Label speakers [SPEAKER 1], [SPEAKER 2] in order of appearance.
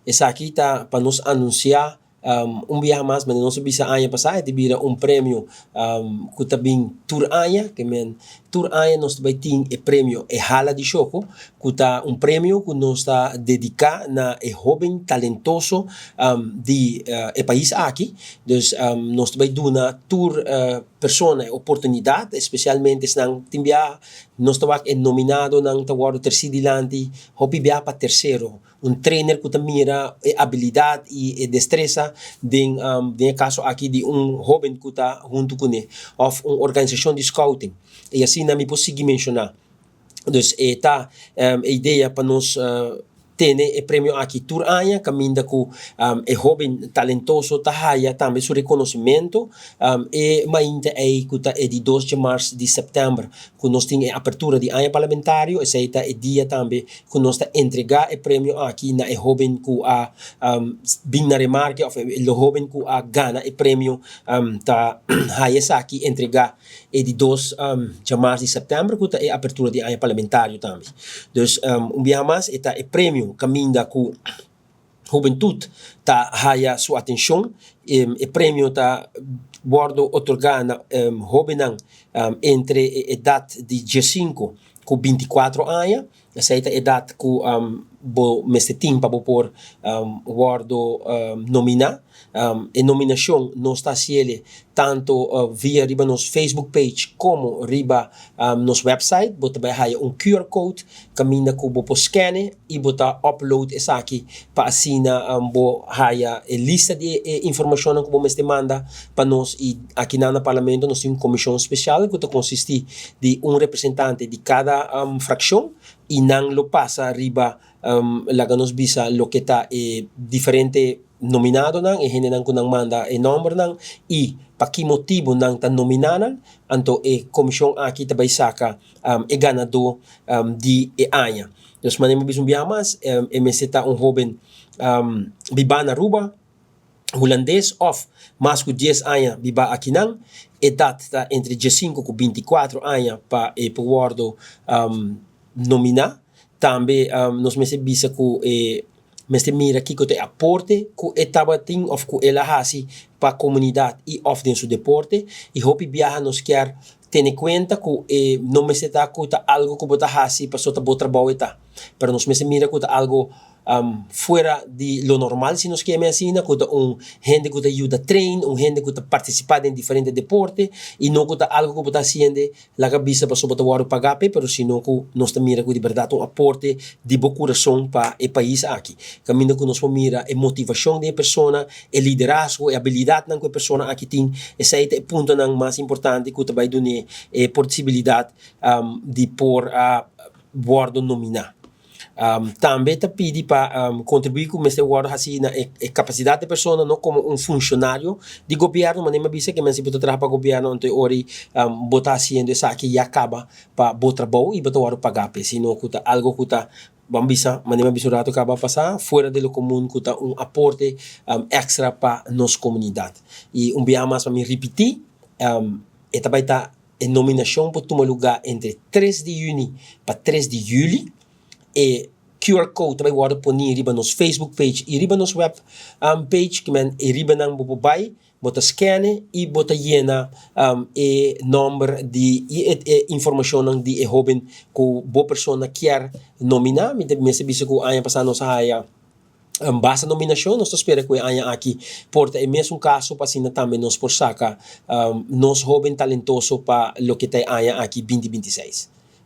[SPEAKER 1] Esaki ta pa nos anuncia un biaha mas, manera nos a bisa aña pasa, e ta bira un premio cu ta bin tur aña, ke men tur aña nos ta bay tin e premio E Hala di Shoco, cu ta un premio cu nos ta dedica na e hoben talentoso di e pais aki. Dus nos ta bay duna tur persona e oportunidad, especialmente esnan tin biaha nos ta wak e nominadonan ta wordo terci dilanti hopi biaha pa tercero. Un trainer ku ta mira e abilidat i e destresa den den e kaso aki di un hóben ku ta huntu kuné òf un organisashon di scouting. I asina mi por sigui menshoná. Dus e ta e idea pa nos tene e premio aki tur aña kaminda ku e hóben talentoso ta haya tambe su rekonosimentu. E mainta ei ku ta e di dos dje mars di sèptèmber ku nos tin e apertura di aña parlamentario, esei ta e dia tambe ku nos ta entregá e premio aki na e hóben ku a bin na remarke òf e hóben ku a gana e premio ta haya esaki entregá e di dos djamars di sèptèmber ku ta e apertura di aña parlamentario tambe. Dus un biaha mas e ta e premio kaminda ku Hubentud ta haya su atencion. E premio ta wordo otorga na hobennan entre e edad di diesinco cu 24 aña. Esey ta edad cu bo mester tin pa bo por wordo nomina. E nominacion nos ta haciele tanto via riba nos Facebook page como riba nos website. Bo ta bay haya un QR code caminda cu bo por scan'e y bo ta upload esaki pa asina bo haya e lista di e informacionnan cu bo mester manda pa nos. Y akinan na Parlamento nos tin un comision special cu ta consisti di un representante di cada fraccion y nan lo pasa riba, laga nos bisa, loke ta e diferente nominadonan, e hendenan cu nan manda e nombernan y pa ki motibo nan ta nomina nan. Anto e comision aki ta bay saca e ganador di e aña. Dus manera mi bisa un biaha mas, e mester ta un hoben biba na Aruba, Hulandes of mas cu 10 aña biba akinan, edad ta entre 15 cu 24 aña pa e por wordo nomina. Tambe nos mester bisa cu e mester mira kico ta e aporte cu e tabatin of cu el a haci pa comunidad y of den su deporte. Y hopi biaha nos kier tene cuenta cu e no mester ta cu ta algo cu bo ta haci pasobra ta bo trabou e ta, pero nos mester mira cu ta algo fuera di lo normal, si nos keme asina, cu ta un hende cu ta yuda train, un hende cu ta participa den diferente deporte y no cu ta algo cu bo ta haciende, laga bisa, pasobra bo ta wordo paga p'e, pero sino cu nos ta mira cu di berdad un aporte di bo curason pa e pais aki. Caminda cu nos por mira e motivacion di e persona, e liderazgo, e habilidadnan cu e persona aki tin, esey ta e puntonan mas importante cu ta bay dun'e e posibilidad di por a wordo nomina. Tambe ta pidi pa contribui cu mester wordo haci na e capacidad di e persona, no como un funcionario di gobierno, manera mi a bisa ke si bo ta traha pa gobierno anto e ora ei bo ta haciendo esaki ya caba pa bo trabou y bo ta wordo paga p'e, sino cu ta algo cu ta, ban bisa, manera mi a bisa un rato caba pasa, fuera de lo comun, cu ta un aporte extra pa nos comunidad. Y un biaha mas pa mi ripiti, e ta bay ta e nominacion por tuma lugar entre 3 di juni pa 3 di juli. E QR code ta bay wordo poni riba nos Facebook page y riba nos web page, ki men e riba nan bo por bay, bo ta scan'e y bo ta yena e nomber di y e informacionnan di e hoben cu bo persona kier nomina. Mi ta mester bisa cu aña pasa nos a haya basta nominacion, nos ta spera cu e aña aki por ta e mesun caso pa asina tambe nos por saca nos hoben talentoso pa loke ta e aña aki 2026.